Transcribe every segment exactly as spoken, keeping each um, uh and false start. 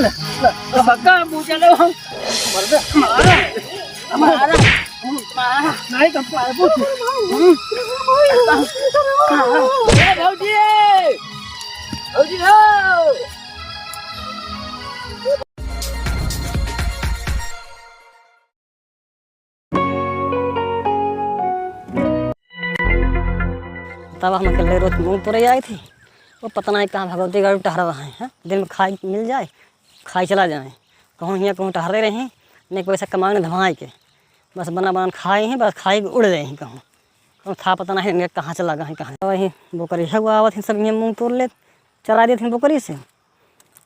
सबका बूझ ले हम। मर दे। मारा। मारा। मारा। नहीं तो पाबू। हम्म। ए भौजी। भौजी हो। तब हम अकेले रोज मूंग तोड़े जाए थे, वो पता नहीं कहाँ भगवती गाड़ी टहरा रहे हैं। दिन में खाए मिल जाए, खाए चला जाए, कहूँ हियाँ कहूँ टहरे रहे, नहीं पैसा कमाए न धमाए के, बस बना बना खाए हैं, बस खाए के उड़ रहे हैं कहूँ, कहूँ था पता नहीं इनके कहाँ चला गए हैं, कहाँ। तो वही बोकरी है वो आवत हैं सब हियाँ मूंग तोड़ ले, चरा देते हैं बोकरी से,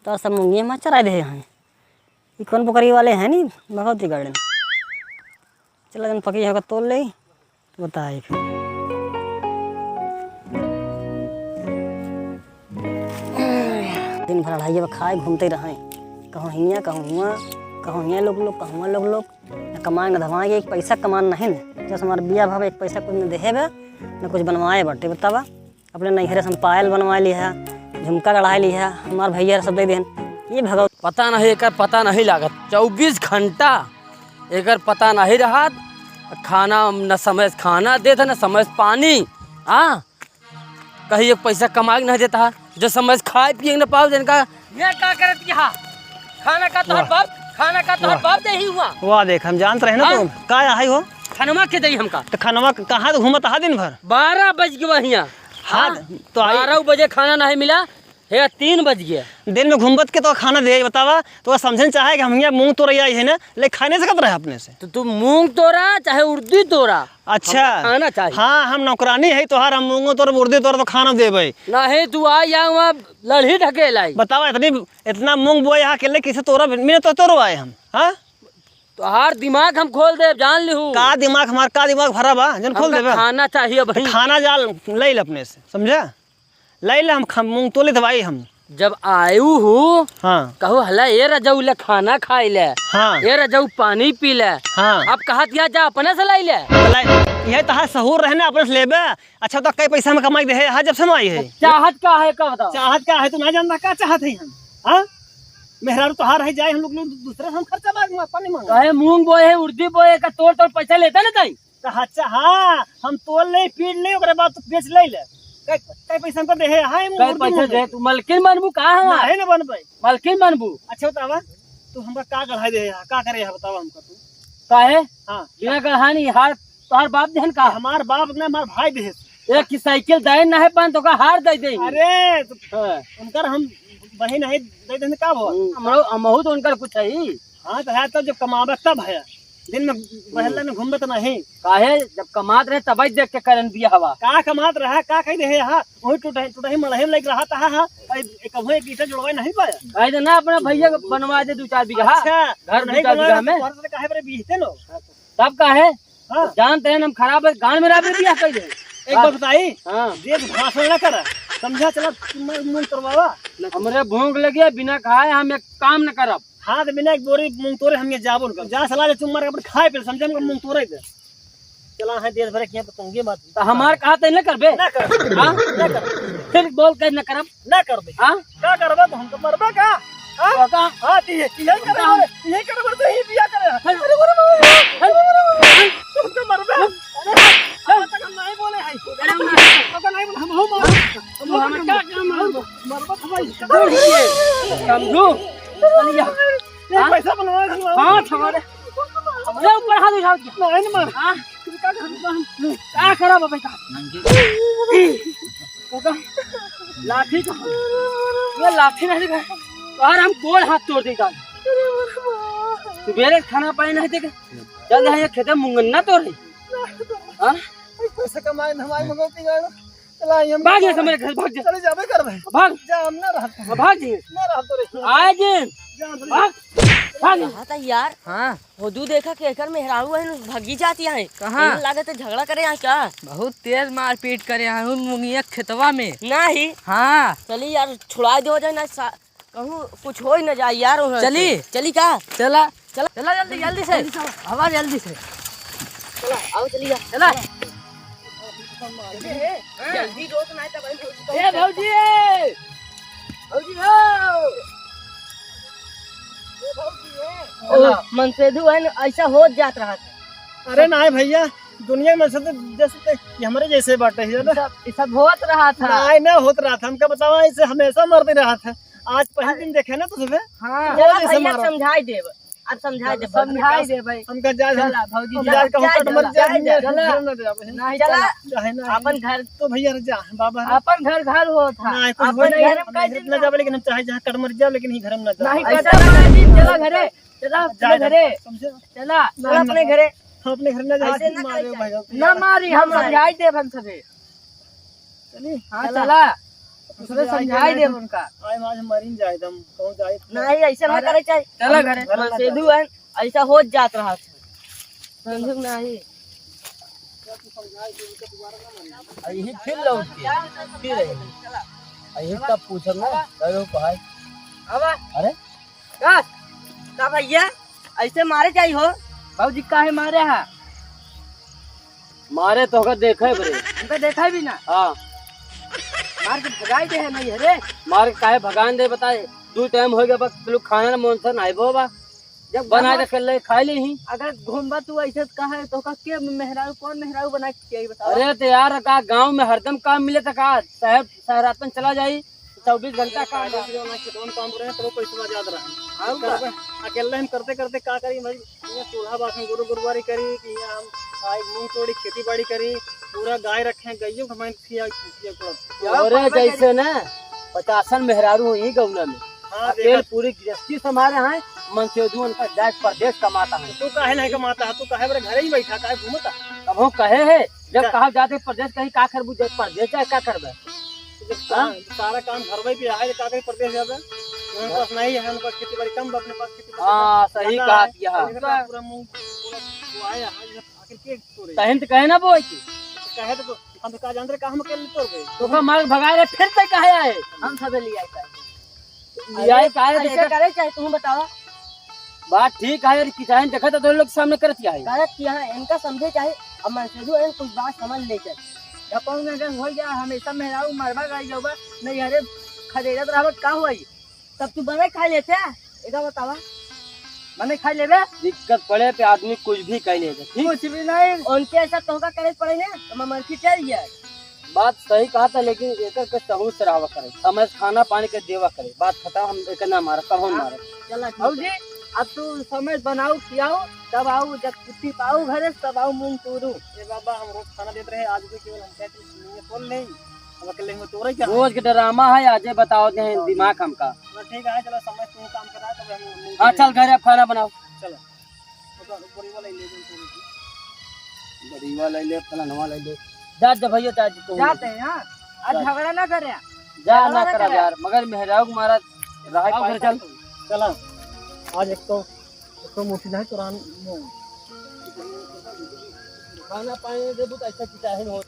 तो सब मूंगिया में चरा दे हैं। ये कौन बोकरी वाले हैं नी भगवती गाड़ी में। चला जन पकी होगा तोड़ ले, तो बताए फिर। दिन भर अढ़ाइया पे खाए घूमते रहे, कहूँ हियाँ कहूँ हुआँ, कहूँ हियाँ लोग लोग कहूँ हुआँ लोग लोग, न कमाए न धमाए, एक पैसा कमान नहीं न। जब हमार बिया भाव एक पैसा कुछ न देहे बे, न कुछ बनवाए बाटे, बतावा। अपने नैहरे से हम पायल बनवा लिहा, झुमका गढ़ा लिहा, हमार भैया सब दे देन। ये भगव पता नहीं, एकर पता नहीं लागत। चउबीस घंटा एकर पता नहीं रहत। खाना न समय से खाना देत है, न समय से पानी। हाँ, कहीं एक पैसा कमा के नहीं देता है, जो समय से खाए पिए के न पाओ, जिनका ये का करत यहाँ? खाना का तोहर वाह। बाप, खाना का तोहर वाह। बाप दे ही हुआ। वाह, देख, हम जानत रहे ना हाँ? तो का आई हो? खनवा के दई हमका। तो खनवा क-, कहाँ तो घूमत हा दिन भर? बारह बज गवा हियाँ। हाँ, हाँ? तो आई। बारह बजे खाना नहीं मिला, हे तीन बज गया। दिन में घूमत के तो खाना दे, बतावा, तो समझे चाहे कि हम यहाँ मूंग तोड़े आई है ना, ले खाए नहीं सकत रहे अपने से। तो तू मूंग तोड़ा चाहे उर्दी तोड़ा, अच्छा। हमका खाना चाहिए। हाँ, हम नौकरानी है तोहार, हम मूंगो तोड़ब, उर्दी तोड़ब तो खाना देबे। नहीं, तू आ यहाँ वहाँ लड़ही ढकेल आई। बतावा, इतनी, इतना मूंग बोए यहाँ अकेले कैसे तोड़ब? मैंने तो तोड़वाए हम, हाँ? तोहार दिमाग हम खोल देब, जान लिहू। का दिमाग हमार, का दिमाग भरा बा, जन खोल हमका देबे। खाना चाहिए तो भाई। खाना जाल ले ले अपने से, समझा? ले ले, हम खा-, मूंग तोड़ लेत भाई हम। जब आयु हूँ, हाँ। कहू हला, "ए रजऊ ले खाना खाई ले, हाँ। ए रजऊ पानी पी ले।" हाँ। अब कहत या जा अपने से लाई ले। तो लाई, यह तहार सहूर रहे ना, अपने से लेबे। अच्छा, तो कई पैसा में कमाई दे है, हाँ, जब से हम आई है। चाहत का है, का बताओ? चाहत का है, तू ना जानता का चाहत है हम, हाँ? मेहरारू तोहार रह जाए, हम लोग, लोग दूसरे से हम खर्चा मार, मार, पानी मांगा। कहे मूंग बोए है, उर्दी बोए है, का तोड़ तोड़ पैसा लेता ना ताई? तो अच्छा, हाँ, हम तोड़ ले, पीट ले, ओकरे बाद तो बेच ले ले। कई, कई पैसा हमको दे है, हाँ, हम कई उर्दी पैसा बोल दे, रहे। तू मलकिन बनबू का हमार? नहीं ना बनबे। मलकिन बनबू? अच्छा बतावा, तू हमका का गढ़ाई दे है, का करे है बतावा हमका तू। काहे? हाँ। बिना गढ़ानी हार तोहार बाप देहन का? हमार बाप ना, हमार भाई देहे। एक की साइकिल दे ना है, पान तो का हार दे दे। अरे, तो हाँ। उनकर हम बहिन है, दे देने का भवा? हम्म, हमरो, हमहू तो उनकर कुछ है ही। हाँ, तो है, तब जब कमावे तब है, दिन में बहला में घूमबे तो नहीं। काहे? जब कमात रहे तब ही देख के करन बिया हवा। का कमात रहा, का कही रहे हा? वही टूटही, टूटही मड़ही में लग रहा था, हा, हा। कहीं कभू एक ईंटा जोड़वाई नहीं पाया। कह दे ना अपना भैया को बनवा दे दो चार बीघा। अच्छा, घर दो नहीं चार बनवाया बीघा में। तो घर से काहे पर बीहते लो? तब का है? हाँ। जानते हैं हम खराब है, गांड में राबे बियाह कर दे। एक बात बताई? हाँ। देख भाषण ना करा, समझा? चला, तुम मुंह करवावा। हमरे भूख लगी है, बिना खाए हम एक काम न करब। हाँ, तो बिना एक बोरी मूंग तोड़े हम ये जाबो न करब। जा सलाह दे, चुम्मा के अपन खाए पे, समझे? हमको मूंग तोड़े दे। चला है देश भर के यहाँ पे तंगे मत। तो हमार कहा तय न करबे? ना कर। हाँ? ना कर। फिर बोल के न करब। ना कर दे। हाँ? का करबा तो हम तो मरबा का? हाँ? तो का? हाँ, तो ये, ये करे हम। बड़े, ये करे बड़े, तो ये बिया करे। अरे, अरे, अरे, अरे, अरे, अरे, अरे, तुम तो मरबा। अरे, हम तक हम नहीं बोले हैं। अरे, हम नहीं। हम तो नहीं बोले, हम, हम, हम, हम, हम, हम, हम, क्या, क्या मरबा? मरबा तो भाई। समझू? चलिया। ये हाँ? पैसा बनवा के लाओ। हाँ, हमारे, हमारे ऊपर हाथ उठा दिया। नहीं, नहीं मार। हाँ? का करब अब बेटा? ओका लाठी का, ये लाठी नहीं दिखा। और हम गोड़ हाथ तोड़ देगा। सुबेरे खाना पानी नहीं देगा। चल रहा है खेते मुंगन्ना तोड़े। हाँ? पैसा कमाए न हमारे मगो पिगाड़ो। चला, हम भाग यहाँ से मेरे घर, भाग जा। चले जाबे कर भाई। भाग। जा, हम ना रहते हैं। भाग जी। ना रहते रे। आज जा, हम भाग। भाग। कहा था यार। हाँ। वो दू देखा के एकर मेहरारू है न, भागी जाती है। कहाँ? एहन लागत है झगड़ा करे यहाँ क्या? बहुत तेज मारपीट करे यहाँ, उन मुंगिया खेतवा में। नहीं। हाँ। चली यार, छुड़ा दो जाए ना सा-, कहूँ कुछ हो ही ना जाए यार, उन्हें चली। से। चली का? चला। चला। चला जल्दी, जल्दी से। जल्दी से। आवा जल्दी से। चला, आओ चली जा। चला। जल्दी रोक ना, तब हम ए भौजी। भौजी हो। ओ, मनसेधु है न, ऐसा होत जात रहा था। अरे नाहीं भइया, दुनिया में सब जैसे, ये हमरे जैसे बाटे ही, है ना? सब, ये सब होत रहा था। नाहीं, ना होत रहा था। हमका बतावा, ऐसे हमेशा मरते रहा था। आज पहले दिन देखे ना तो सुबह। हाँ। वो चला जैसे भइया, मारा। समझाई देब। अब समझाई देब, समझाई देब भाई। हमका जाए, हम, चला भौजी, हम चला, जाए कहूँ जाए, कट मर चला, जाए, जाए, चला। घर में जावे। नहीं, चला। चला। चाहे ना अपन घर। तो भइया रे जा, बाबा रे। अपन घर घर होत है। नाहीं, कुछ अपन बोल घर नहीं, में हम काहे घर ना जावे, लेकिन हम चाहे जहाँ कट मर जाओ, लेकिन ही घर में ना जाओ। नहीं, ऐसा कट मर नहीं, चला घरे। चला अपने घरे। समझे? चला, चला अपने घरे। हम अपने घर ना जाए, ऐसे ना मारे करे भाई। ना मारी, हम समझाई देब हम सभी। चली? हाँ, चला। चला। दूसरे समझाई देब उनका। आए, आज मरीन जाए, हम कहूँ जाए। नहीं, ऐसे ना करे चाहे। चला घरे। घर में सेधु है, ऐसा हो जात रहा था। समझू नहीं। आ, यही फिर लौट के, फिर आई। आ, यही तब पूछब ना, कहो भाई। आवा। अरे? का? का भइया? ऐसे मारे जाई हो? बाबूजी काहे मारे हा? मारे तो होकर देखे बरे। उनका देखा भी ना? हाँ। मार के भगाई दे है नहीं है रे। मार के काहे भगान दे बताए? दू टाइम हो गया बस, तू लोग खाना ना मन से नहीं बो बा। जब बना घूमबा के खेल ले, खाई ली ही। अगर घूमबा तू ऐसे तो कहे तो का के मेहरारू, कौन मेहरारू बना के खियाई बताओ? अरे तो यार का गांव में हरदम काम मिले तो का साहब शहरातन चला जाई, चौबीस घंटा काम पहले बा। से जौन खेतवन काम रहे तो पैसा ज्यादा रहे। हाँ, करबे, अकेले हम करते करते का करी भाई? ये चूल्हा बासन गुरु गुरुवारी करी कि यहाँ हम आई मूंग तोड़ी खेती बाड़ी करी, पूरा गाय रखे गइयो हमारे खिया खिया को। अरे जैसे ना पचासन मेहरारू हो यही गौना में। हाँ, अकेल देखा। पूरी गृहस्थी संभाले हैं, मन से जो उनका जाए परदेश कमाता है। तू काहे नहीं कमाता है? तू काहे बरे घरे ही बैठा, काहे घूमता? अब हम कहे हैं, जब क्या? कहा जाते परदेश कहीं का करबू, जब परदेश जाए का करबे? जब हाँ? सा-, सारा काम घर में भी है, का कहीं परदेश जाबे? हमारे हाँ। पास नहीं है, हमारे पास खेती बाड़ी कम बा, अपने पास खेती बाड़ी हाँ, कम। सही लगा कहा है, दिया। और इधर पूरा मूंग, पूरा वो आया है, इधर आखिर के तोड़े? तहिन तो कहे ना बोए की। तो कहे तो हम तो का जानते रहे, का हम अकेले तोड़ गए? तो का मार भगा रहे, फिर से कहे आए? हम सब ले आए काहे? ले आए काहे ऐसे देखे? करे चाहे तुम बताओ। बात ठीक है यार, किसान देखा तो दोनों लोग सामने करत क्या है? करत क्या है? इनका समझे चाहे, अब मैं सोचू इन कुछ बात समझ ले चाहे। गपाऊ में अगर हो गया, हमेशा मेहरारू मरबा गई जाबा, नहीं अरे खदेड़त रहबा का होई? तब तू बने खा लेते, एका बतावा। बने खा लेबे? दिक्कत पड़े पे आदमी कुछ भी कह लेते, ठीक? कुछ भी नहीं। उनके ऐसा तोहका करे पड़े ना, तो मैं मर के चल जाए। बात सही कहा था, लेकिन एकर के सहूर से रहवा करे, समय से खाना पानी के देवा करे। बात खत्म, हम एकर ना मारा, कहो ना मारा। चला ठीक है। भौजी, अब तू समय बनाऊ, खियाऊ, तब आऊ, जब छुट्टी पाऊ घरे से, तब आऊ मूंग तोड़ू। ए बाबा, हम रोज खाना देत रहे, आज भी केवल हम कहते हैं, मूंग तोड़ नहीं, हम अकेले में तोड़े क्या? रोज के ड्रामा है, आजे बताओ दे हाँ। दिमाग हमका। चलो ठीक है, चलो समय तू काम करा, तब हम मूंग हाँ, तोड़े। चल घरे अब खाना बनाओ। चलो। बड़ीवा ले ले, जौन तोड़े के। बड़ीवा ले ले, फलनवा ले ले। जा, जा भैया, जा, जा, तू जाते हैं, हाँ? आज जा। झगड़ा ना करे। जा, झगड़ा ना ना करा करे। यार, मगर मेहरारू के मारा रहा आओ पाई घर चल। चला। आज एक तो, एक तो मोटी नहीं तो रान, खाना पानी देबू तो ऐसा पिटाहिन होत।